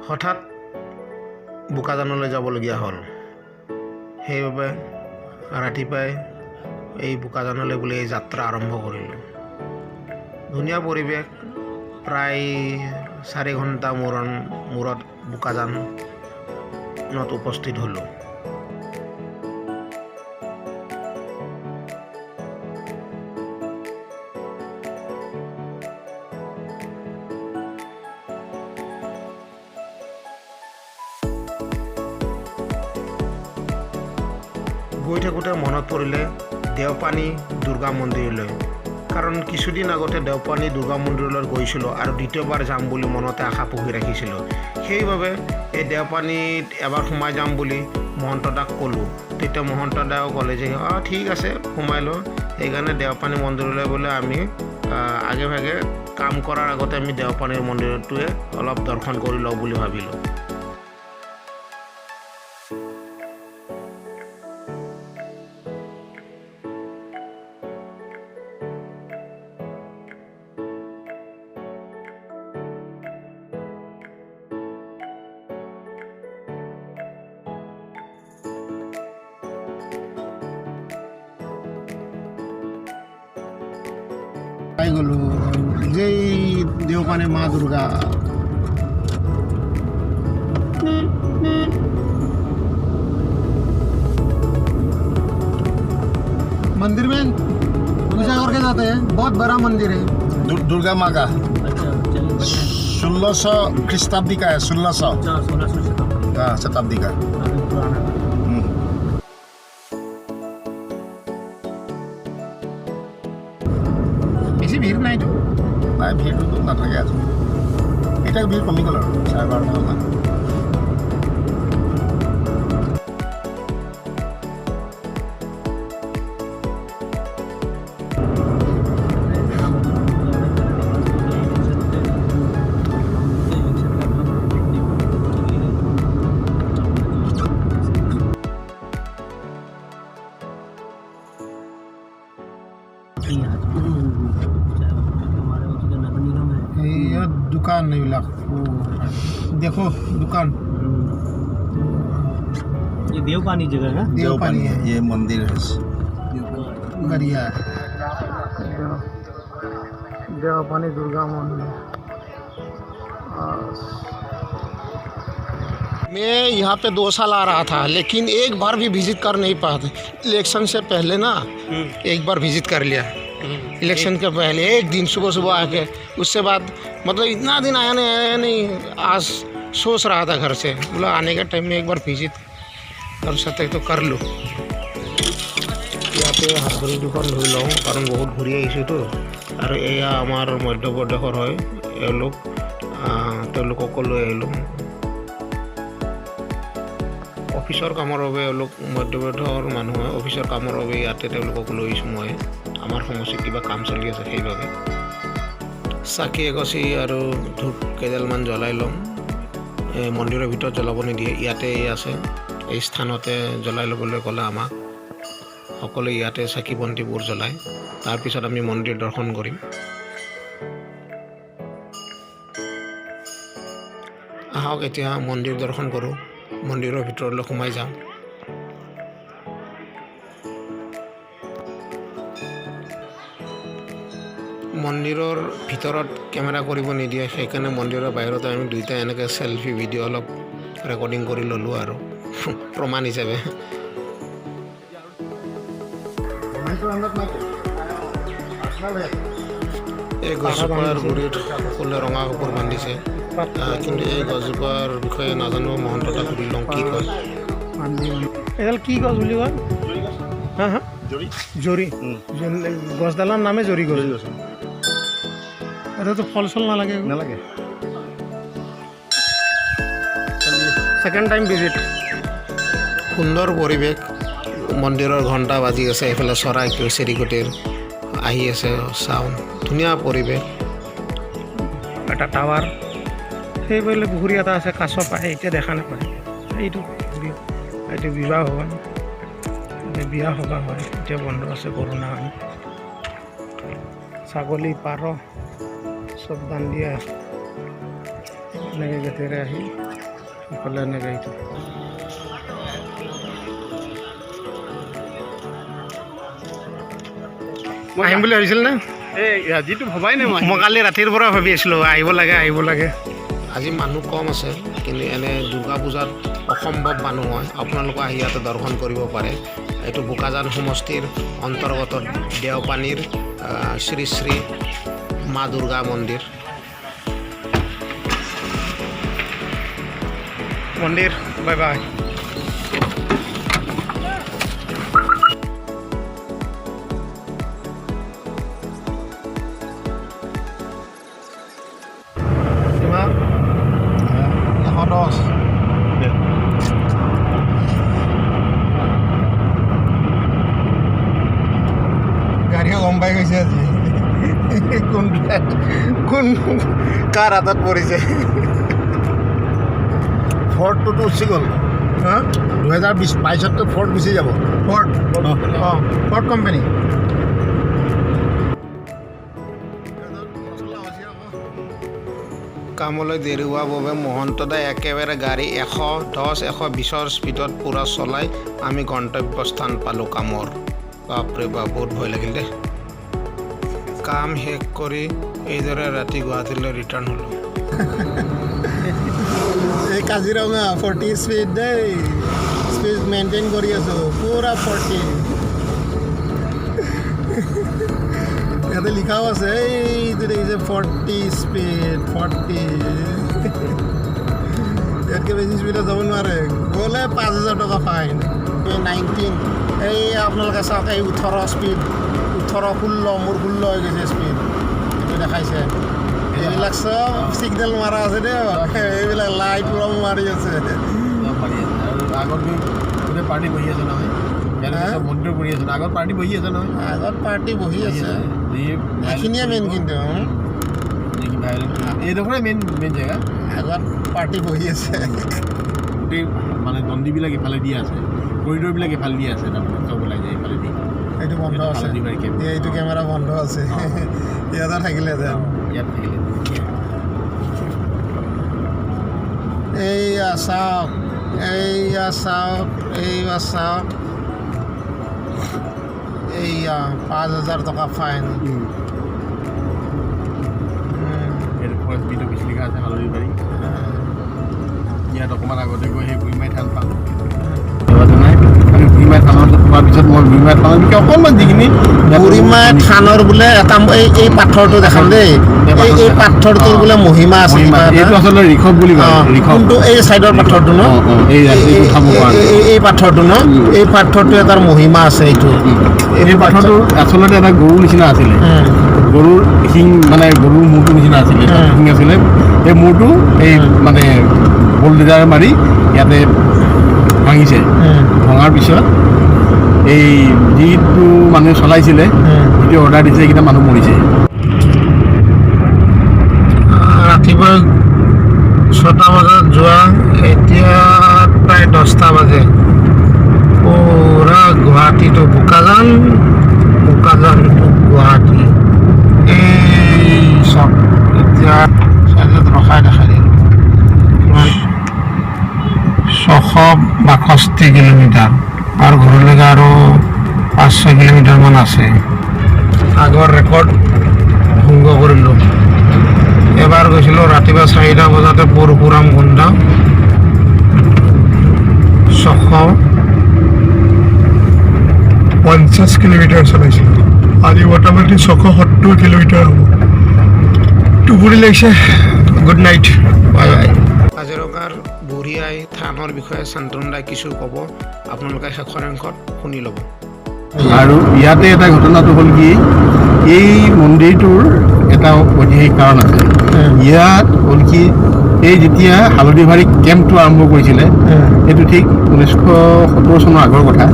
হঠাৎ বোকাজানলৈ যাবলগীয়া হ'ল। সেইবাবে ৰাতিপুৱাই এই বোকাজানলৈ বুলি এই যাত্ৰা আৰম্ভ কৰিলোঁ। ধুনীয়া পৰিৱেশ, প্ৰায় 4 ঘণ্টা মূৰত বোকাজানত উপস্থিত হ'লোঁ। গৈ থাকোঁতে মনত পৰিলে দেওপানী দুৰ্গা মন্দিৰলৈ, কাৰণ কিছুদিন আগতে দেওপানী দুৰ্গা মন্দিৰলৈ গৈছিলোঁ আৰু দ্বিতীয়বাৰ যাম বুলি মনতে আশা পুহি ৰাখিছিলোঁ। সেইবাবে এই দেওপানীত এবাৰ সোমাই যাম বুলি মহন্ত দাক ক'লোঁ। তেতিয়া মহন্ত দাও ক'লে যে অঁ ঠিক আছে, সোমাই লওঁ। সেইকাৰণে দেওপানী মন্দিৰলৈ গ'লে আমি আগে ভাগে কাম কৰাৰ আগতে আমি দেওপানীৰ মন্দিৰটোৱে অলপ দৰ্শন কৰি লওঁ বুলি ভাবিলোঁ। পাই গ'লোঁ যেই দেওপানী মা দুৰ্গা। मंदिर में पूजा करके जाते हैं, बहुत बड़ा मंदिर है दुर्गा माँ का। 1600 ख्रीष्टाब्दी का है, 1600 शताब्दी का। বেছি ভিৰ নাইতো? নাই, ভিৰটোতো নাথাকে আজি। এতিয়া ভিৰ কমি গ'ল আৰু 12:30 বজাত। ये दुकान এইবিলাক देखो दुकान। ये देवपानी जगह है। देवपानी है, ये मंदिर है बढ़िया। देवपानी दुर्गा मंदिर। मैं यहाँ पे 2 साल आ रहा था, लेकिन एक बार भी विजिट कर नहीं पाते। इलेक्शन से पहले ना एक बार विजिट कर लिया, इलेक्शन के पहले एक दिन सुबह सुबह आके, उससे बाद मतलब इतना दिन आया नहीं, आया नहीं। आज सोच रहा था घर से, बोला आने के टाइम में एक बार विजिट कर सकते तो कर लो। ইয়াতে হাত ভৰি দুখন ধুই লওঁ, কাৰণ বহুত ঘূৰি আহিছোঁতো। আৰু এয়া আমাৰ মধ্যপ্ৰদেশৰ হয় এওঁলোক, তেওঁলোককো লৈ আহিলোঁ। অফিচৰ কামৰ বাবে এওঁলোক মধ্যপ্ৰদেশৰ মানুহ হয়, অফিচৰ কামৰ বাবে ইয়াতে তেওঁলোকক লৈ আহিছোঁ মই। আমাৰ সমষ্টিত কিবা কাম চলি আছে, সেইবাবে চাকি এগছি আৰু ধূপ কেইডালমান জ্বলাই ল'ম। এই মন্দিৰৰ ভিতৰত জ্বলাব নিদিয়ে, ইয়াতে আছে এই স্থানতে জ্বলাই ল'বলৈ ক'লে আমাক। সকলোৱে ইয়াতে চাকি বন্তিবোৰ জ্বলায়, তাৰপিছত আমি মন্দিৰ দৰ্শন কৰিম। আহক এতিয়া মন্দিৰ দৰ্শন কৰোঁ, মন্দিৰৰ ভিতৰলৈ সোমাই যাওঁ। মন্দিৰৰ ভিতৰত কেমেৰা কৰিব নিদিয়ে, সেইকাৰণে মন্দিৰৰ বাহিৰতে আমি দুইটাই এনেকৈ চেলফি ভিডিঅ' অলপ ৰেকৰ্ডিং কৰি ল'লোঁ আৰু প্ৰমাণ হিচাপে। এই গছজোপাৰ গুৰিত সকলোৱে ৰঙা কাপোৰ বান্ধিছে, কিন্তু এই গছজোপাৰ বিষয়ে নাজানো। মহন্ত দাক সুধি লওঁ কি কয়। এইডাল কি গছ বুলি কয়? হা হা, জৰি গছডালৰ নামে জৰি গছ। এটাতো ফল চল নালাগে? নালাগে। Second time visit. সুন্দৰ পৰিৱেশ, মন্দিৰৰ ঘণ্টা বাজি আছে, এইফালে চৰাই চিৰিকটিৰ আহি আছে চাউণ্ড, ধুনীয়া পৰিৱেশ। এটা টাৱাৰ, সেইফালে পুখুৰী এটা আছে, কাছ পায়, এতিয়া দেখা নাপায়। এইটো পুখুৰী, এইটো বিবাহ ভৱন, বিয়া সভা হয়, এতিয়া বন্ধ আছে কৰোণা কাৰণে। ছাগলী পাৰ চব বান্ধি এনেকৈ গেটেৰে আহি ইফালে এনেকৈ এইটো। আহিম বুলি ভাবিছিল নে? এই আজিতো ভবাই নাই মই। মই কালি ৰাতিৰ পৰা ভাবি আছিলোঁ, আহিব লাগে, আহিব লাগে। আজি মানুহ কম আছে, কিন্তু এনে দুৰ্গা পূজাত অসম্ভৱ মানুহ হয়। আপোনালোকে আহি ইয়াতে দৰ্শন কৰিব পাৰে। এইটো বোকাজান সমষ্টিৰ অন্তৰ্গত দেওপানীৰ শ্ৰী শ্ৰী মা দুৰ্গা মন্দিৰ। মন্দিৰ, বাই বাই। কিমান? 110। গাড়ীও গম পাই গৈছে আজি কোন কোন কাৰ হাতত পৰিছে। ফৰ্ডটোতো উচি গ'ল। হা? 2020-22ততো ফৰ্ড গুচি যাব। ফৰ্ড, অঁ, ফৰ্ড কোম্পানী। কামলৈ দেৰি হোৱাৰ বাবে মহন্ত দাই একেবাৰে গাড়ী 110, 120ৰ স্পীডত পূৰা চলাই আমি গন্তব্যস্থান পালোঁ কামৰ। বাপৰে বাপ, বহুত ভয় লাগিল দেই। কাম শেষ কৰি এইদৰে ৰাতি গুৱাহাটীলৈ ৰিটাৰ্ণ হ'লোঁ। এই কাজিৰঙা 40 স্পীড দেই, স্পীড মেইনটেইন কৰি আছোঁ পূৰা 40। ইয়াতে লিখাও আছে, এইটো দেখিছে, 40 স্পীড, 40। ইয়াতকৈ বেছি স্পীডত যাব নোৱাৰে, গ'লে 5000 টকা ফাইন। এই 19, এই আপোনালোকে চাওক, এই 18 স্পীড, 18, 16, মোৰ 16 হৈ গৈছে স্পীড, এইটো দেখাইছে। এইবিলাক চব চিগনেল মাৰা আছে দেই, এইবিলাক লাইট পুৰা মাৰি আছে। আৰু আগত গৈ গোটেই পাৰ্টি বহি আছে নহয়। হা? চব মনিটৰ কৰি আছে, আগত পাৰ্টি বহি আছে নহয়। আগত পাৰ্টি বহি আছে। যি এইখিনিয়ে মেইন কিন্তু। এইডোখৰে মেইন মেইন জেগা। আগত পাৰ্টি বহি আছে। গোটেই মানে দণ্ডিবিলাক ইফালে দিয়া আছে, কৰিডৰবিলাক ইফালে দিয়া আছে, তাৰমানে চব ওলাই যায় ইফালে দি। এইটো বন্ধ আছে। হালধিবাৰী কেম্প। এইটো কেমেৰা বন্ধ আছে, ইয়াতে থাকিলেহেঁতেন। ইয়াত থাকিলে। এইয়া চাওক, এইয়া চাওক, এইয়া চাওক, এইয়া 5000 টকা ফাইন। এইটো ফৰেষ্ট বিট অফিচ লিখা আছে, হালধিবাৰী। ইয়াত অকণমান আগতে গৈ সেই বুঢ়ীমাই থান পালোঁ। সেৱা জনাই আমি বুঢ়ীমাই থানত সোমোৱাৰ পিছত মই বুঢ়ীমাই থানৰ বিষয়ে অকণমান যিখিনি বুঢ়ীমাই থানৰ বোলে এটা এই পাথৰটো দেখাম দেই, এই পাথৰটোৰ বোলে মহিমা আছে মহিমা। কিবা এটা। এইটো আচলতে ঋষভ বুলি কয়। ঋষভ। কোনটো? এই চাইডৰ পাথৰটো ন? অঁ, এই এইটো খাব পৰা। এই পাথৰটো ন? এই পাথৰটো এটাৰ মহিমা আছে এইটো। এই পাথৰটো আচলতে এটা গৰুৰ নিচিনা আছিলে, গৰুৰ শিং, মানে গৰুৰ মূৰটোৰ নিচিনা আছিলে, শিং আছিলে। এই মূৰটো এই মানে বুলডজাৰ মাৰি ইয়াতে ভাঙিছে। ভঙাৰ পিছত এই যিটো মানুহে চলাইছিলে, যিটো অৰ্ডাৰ দিছিলে, সেইকেইটা মানুহ মৰিছে। ৰাতিপুৱা 6টা বজাত যোৱা, এতিয়া প্ৰায় 10টা বাজে। পূৰা গুৱাহাটীটো বোকাজান, বোকাজান টু গুৱাহাটী, এই চব এতিয়া চাইডত ৰখাই দেখাই দিলোঁ। কিমান? 662 কিলোমিটাৰ আৰু ঘৰলৈকে আৰু 500 কিলোমিটাৰমান আছে। আগৰ ৰেকৰ্ড ভংগ কৰিলোঁ। এবাৰ গৈছিলোঁ ৰাতিপুৱা 4টা বজাতে পৰশুৰাম কুণ্ড, 650 কিলোমিটাৰ চলাইছিলোঁ। আজি মোটামুটি 670 কিলোমিটাৰ হ'ব। টোপনি লাগিছে। Good night, bye bye. কাজিৰঙাৰ বুঢ়ী আই থানৰ বিষয়ে শান্তনুদাই কিছু ক'ব, আপোনালোকে শেষৰ অংশত শুনি ল'ব। আৰু ইয়াতে এটা ঘটনাটো হ'ল কি, এই মন্দিৰটোৰ এটা ঐতিহাসিক কাৰণ আছে। ইয়াত হ'ল কি, এই যেতিয়া হালধিবাৰী কেম্পটো আৰম্ভ কৰিছিলে, সেইটো ঠিক 1970 চনৰ আগৰ কথা,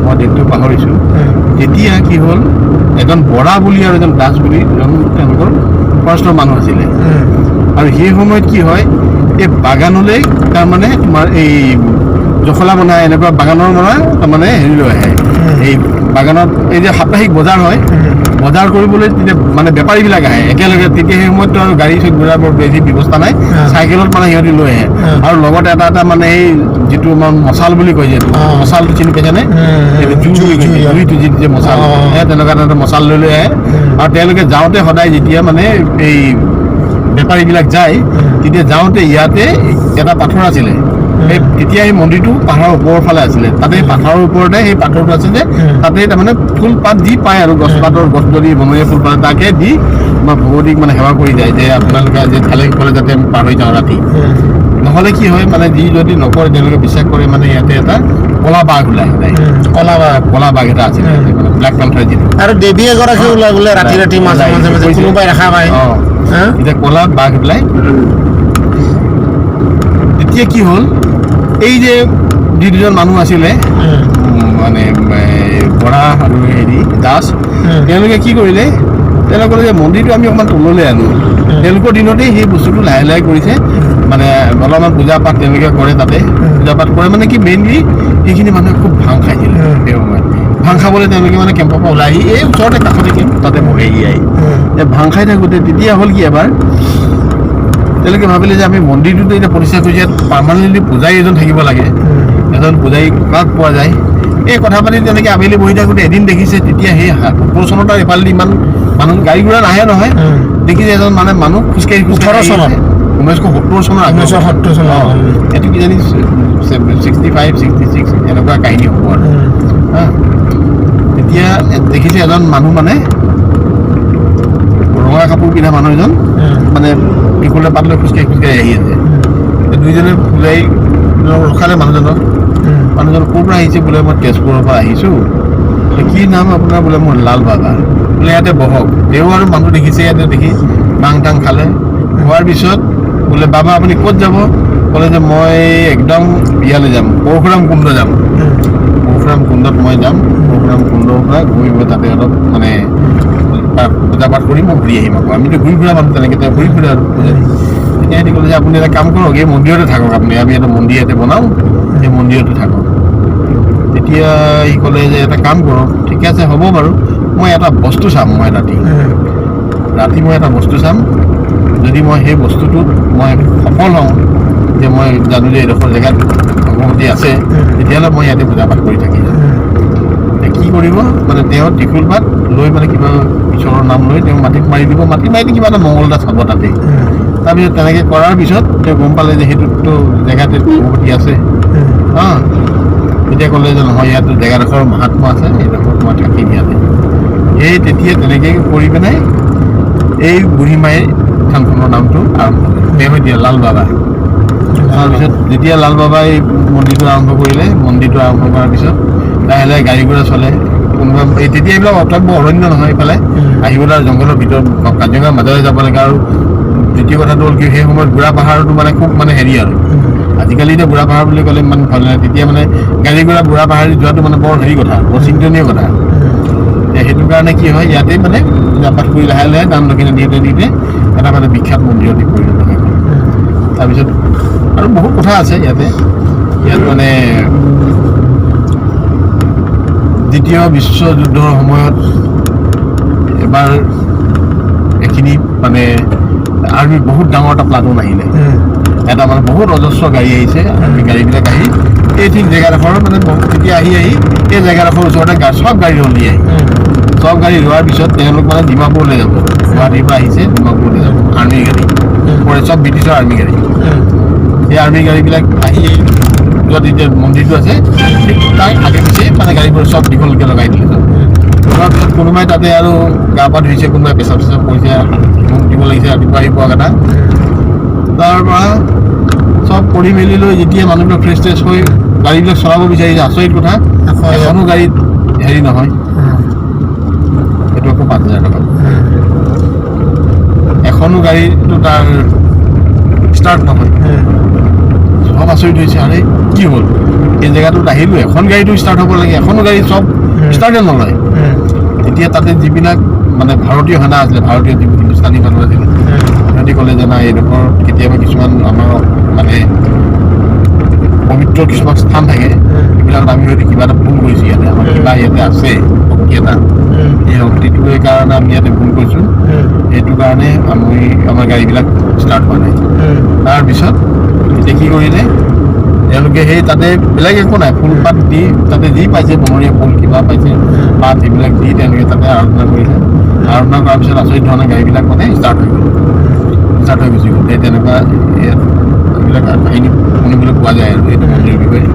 মই ডেটটো পাহৰিছোঁ। তেতিয়া কি হ'ল, এজন বৰা বুলি আৰু এজন দাস বুলি এজন তেওঁলোকৰ ফৰেষ্টৰ মানুহ আছিলে। আৰু সেই সময়ত কি হয়, এই বাগানলৈ তাৰমানে তোমাৰ এই জখলা বনাই এনেকুৱা বাগানৰ পৰা তাৰমানে হেৰি লৈ আহে। এই বাগানত এই যে সাপ্তাহিক বজাৰ হয়, বজাৰ কৰিবলৈ তেতিয়া মানে বেপাৰীবিলাক আহে একেলগে। তেতিয়া সেই সময়ততো আৰু গাড়ী চাড়ী ঘোঁৰা বৰ বেছি ব্যৱস্থা নাই, চাইকেলত মানে সিহঁতি লৈ আহে। আৰু লগত এটা এটা মানে এই যিটো আমাৰ মচাল বুলি কয় যে, মচালটো চিনি পাইছেনে? এইটো জুই বুলি কয়, জুইটো যিটো যে মচাল, সেই তেনেকুৱা এটা মচাল লৈ লৈ আহে। আৰু তেওঁলোকে যাওঁতে সদায় যেতিয়া মানে এই বেপাৰীবিলাক যায়, তেতিয়া যাওঁতে ইয়াতে এটা পাথৰ আছিলে। সেই তেতিয়া সেই মন্দিৰটো পাহাৰৰ ওপৰৰ ফালে আছিলে। তাতে পাথৰৰ ওপৰতে সেই পাথৰটো আছে যে, তাতে তাৰমানে ফুল পাত যি পায় আৰু গছ পাতৰ গছ যদি বনৰীয়া ফুল পাত তাকে দি আমাৰ ভগৱতীক মানে সেৱা কৰি যায় যে আপোনালোকে যে ভালে কুশলে যাতে আমি পাৰ হৈ যাওঁ ৰাতি। নহ'লে কি হয় মানে যি যদি নকৰে, তেওঁলোকে বিশ্বাস কৰে মানে ইয়াতে এটা কলা বাঘ ওলায় সদায়। কলা বাঘ। কলা বাঘ এটা আছিলে মানে, ব্লেক পেন্থাৰ যিটো। আৰু দেৱী এগৰাকী ওলাই বোলে ৰাতি ৰাতি মাজে মাজে মাজে কোনোবাই দেখা পায়। হা? এতিয়া কলা বাঘ ওলাই। তেতিয়া কি হ'ল, এই যে যি দুজন মানুহ আছিলে, মানে বৰা আৰু হেৰি দাস, তেওঁলোকে কি কৰিলে, তেওঁলোকে ক'লে যে মন্দিৰটো আমি অকণমান তললৈ আনো। তেওঁলোকৰ দিনতেই সেই বস্তুটো লাহে লাহে কৰিছে। মানে অলপমান পূজা পাঠ তেওঁলোকে কৰে তাতে। পূজা পাঠ কৰে মানে কি, মেইনলি সেইখিনি মানুহে খুব ভাং খাইছিলে সেই সময়ত। ভাং খাবলৈ তেওঁলোকে মানে কেম্পৰ পৰা ওলাই আহি এই ওচৰতে কাষতে কেম্প, তাতে বহেহি আহি। এই ভাং খাই থাকোঁতে তেতিয়া হ'ল কি, এবাৰ তেওঁলোকে ভাবিলে যে আমি মন্দিৰটোতো এতিয়া প্ৰতিষ্ঠা কৰিছোঁ, ইয়াত পাৰ্মানেণ্টলি পূজাৰী এজন থাকিব লাগে। এজন পূজাৰী কাক পোৱা যায়, এই কথা পাতি তেনেকৈ আবেলি বহি থাকোঁতে এদিন দেখিছে, তেতিয়া সেই 70 চনত আৰু এইফালেদি ইমান মানুহ গাড়ী ঘোঁৰা নাহে নহয়। দেখিছে এজন মানে মানুহ খোজকাঢ়ি খোজকাঢ়ি 18 চনত? 1970 চনৰ আগত। 1970 চনত। এইটো কিজানি 65, 66 এনেকুৱা কাহিনী হ'ব আৰু। হা, তেতিয়া দেখিছে এজন মানুহ মানে ৰঙা কাপোৰ পিন্ধা মানুহ এজন মানে দীঘলে পাত লৈ খোজকাঢ়ি খোজকাঢ়ি আহি আছে। দুইজনে পূজাৰী ৰখালে মানুহজনক। মানুহজন ক'ৰ পৰা আহিছে? বোলে মই তেজপুৰৰ পৰা আহিছোঁ। কি নাম আপোনাৰ? বোলে মোৰ লাল বাবা। বোলে ইয়াতে বহক। তেওঁ আৰু মানুহ দেখিছে ইয়াতে দেখি ভাং টাং খালে। খোৱাৰ পিছত বোলে বাবা আপুনি ক'ত যাব? ক'লে যে মই একদম ইয়ালৈ যাম, পৰশুৰাম কুণ্ড যাম। পৰশুৰাম কুণ্ডত মই যাম। পৰশুৰাম কুণ্ডৰ পৰা গৈ মই তাতে অলপ মানে পূজা পাঠ কৰি মই ঘূৰি আহিম আকৌ। আমিতো ঘূৰি ফুৰা মানুহ, তেনেকৈ তেওঁ ঘূৰি ফুৰে আৰু পূজাৰী। তেতিয়া সিহঁতি ক'লে যে আপুনি এটা কাম কৰক, এই মন্দিৰতে থাকক আপুনি, আমি এটা মন্দিৰ ইয়াতে বনাওঁ, সেই মন্দিৰতে থাকক। তেতিয়া সি ক'লে যে এটা কাম কৰক, ঠিকে আছে হ'ব বাৰু, মই এটা বস্তু চাম, মই ৰাতি ৰাতি মই এটা বস্তু চাম, যদি মই সেই বস্তুটোত মই সফল হওঁ যে মই জানো যে এইডোখৰ জেগাত ভগৱতী আছে, তেতিয়াহ'লে মই ইয়াতে পূজা পাঠ কৰি থাকিম। কি কৰিব মানে তেওঁ ত্ৰিশূল পাত লৈ মানে কিবা ঈশ্বৰৰ নাম লৈ তেওঁ মাটিত মাৰি দিব, মাটিত মাৰি দি কিবা এটা মংগল এটা চাব তাতে। তাৰপিছত তেনেকৈ কৰাৰ পিছত তেওঁ গম পালে যে সেইটোতো জেগাতে ভগৱতী আছে। হা, তেতিয়া ক'লে যে নহয়, ইয়াত জেগাডোখৰ মহাত্মা আছে, এইডোখৰত মই থাকিম ইয়াতে। এই তেতিয়া তেনেকৈ কৰি পেলাই এই বুঢ়ী মায়ে থানখনৰ নামটো আৰম্ভ কৰিলে। তেওঁ এতিয়া লাল বাবা। তাৰপিছত যেতিয়া লাল বাবাই মন্দিৰটো আৰম্ভ কৰিলে, মন্দিৰটো আৰম্ভ কৰাৰ পিছত লাহে লাহে গাড়ী ঘোঁৰা চলে। কোনোবা এই তেতিয়া এইবিলাক অটব্য অৰণ্য নহয়, এইফালে আহিবলৈ আৰু জংঘলৰ ভিতৰত কাজিৰঙাৰ মাজেৰে যাব লাগে। আৰু দ্বিতীয় কথাটো হ'ল কি, সেই সময়ত বুঢ়া পাহাৰটো মানে খুব মানে হেৰি আৰু আজিকালি এতিয়া বুঢ়া পাহাৰ বুলি ক'লে ইমান ভাল নালাগে। তেতিয়া মানে গাড়ী ঘোঁৰা বুঢ়া পাহাৰী যোৱাটো মানে বৰ হেৰি কথা, বৰ চিন্তনীয় কথা। সেইটো কাৰণে কি হয়, ইয়াতে মানে পূজা পাঠ কৰি লাহে লাহে দান দক্ষিণা দিওঁতে দিওঁতে এটা মানে বিখ্যাত মন্দিৰত পৰিণত হৈ গ'ল। তাৰপিছত আৰু বহুত কথা আছে ইয়াতে। ইয়াত মানে দ্বিতীয় বিশ্বযুদ্ধৰ সময়ত এবাৰ এইখিনি মানে আৰ্মীৰ বহুত ডাঙৰ এটা প্লাটুন আহিলে, এটা মানে বহুত অজস্ৰ গাড়ী আহিছে। আৰ্মী গাড়ীবিলাক আহি এই ঠিক জেগাডোখৰ মানে তেতিয়া আহি আহি এই জেগাডোখৰ ওচৰতে চব গাড়ী ৰলি আহি চব গাড়ী ৰোৱাৰ পিছত তেওঁলোক মানে ডিমাপুৰলৈ যাব। গুৱাহাটীৰ পৰা আহিছে, ডিমাপুৰলৈ যাব আৰ্মীৰ গাড়ী, চব ব্ৰিটিছৰ আৰ্মী গাড়ী। সেই আৰ্মী গাড়ীবিলাক আহি য'ত এতিয়া মন্দিৰটো আছে ঠিক তাৰ আগে পিছে মানে গাড়ীবোৰ চব দীঘলকৈ লগাই দিলে। চব লগোৱাৰ পিছত কোনোবাই তাতে আৰু গা পা ধুইছে, কোনোবাই পেচাব চেচাব কৰিছে, মুখ দিব লাগিছে ৰাতিপুৱা আহি পোৱা কথা। তাৰ পৰা চব কৰি মেলি লৈ যেতিয়া মানুহবিলাক ফ্ৰেছ ট্ৰেছ হৈ গাড়ীবিলাক চলাব বিচাৰিছে, আচৰিত কথা এখনো গাড়ীত হেৰি নহয়। সেইটো আকৌ 5,000 টকা। এখনো গাড়ীটো তাৰ ষ্টাৰ্ট নহয়। চব আচৰিত হৈছে, আৰে কি হ'ল, এই জেগাটোত আহিলোঁ এখন গাড়ীটো ষ্টাৰ্ট হ'ব লাগে, এখনো গাড়ী চব ষ্টাৰ্টে নলয়। তেতিয়া তাতে যিবিলাক মানে ভাৰতীয় সেনা আছিলে, ভাৰতীয় যিবোৰ হিন্দুস্তানী মানুহ আছিলে, সিহঁতি ক'লে যে নাই, এইডোখৰ কেতিয়াবা কিছুমান আমাৰ মানে পবিত্ৰ কিছুমান স্থান থাকে, সেইবিলাকত আমি হয়তো কিবা এটা ভুল কৰিছোঁ, ইয়াতে আমাৰ কিবা ইয়াতে আছে। শক্তি এটা, এই শক্তিটোৰ কাৰণে আমি ইয়াতে ভুল কৰিছোঁ, সেইটো কাৰণে আমি আমাৰ গাড়ীবিলাক ষ্টাৰ্ট হোৱা নাই। তাৰপিছত এতিয়া কি কৰিলে তেওঁলোকে, সেই তাতে বেলেগ একো নাই, ফুলপাত দি তাতে যি পাইছে, বনৰীয়া ফুল কিবা পাইছে, পাত সেইবিলাক দি তেওঁলোকে তাতে আৰাধনা কৰিলে। আৰাধনা কৰাৰ পিছত আচৰিত ধৰণে গাড়ীবিলাক মানে ষ্টাৰ্ট হৈ গ'ল, ষ্টাৰ্ট হৈ গুচি গ'ল। সেই তেনেকুৱা ইয়াত এইবিলাক কাহিনী শুনিবলৈ পোৱা যায় আৰু এইটো মন্দিৰৰ বিষয়ে।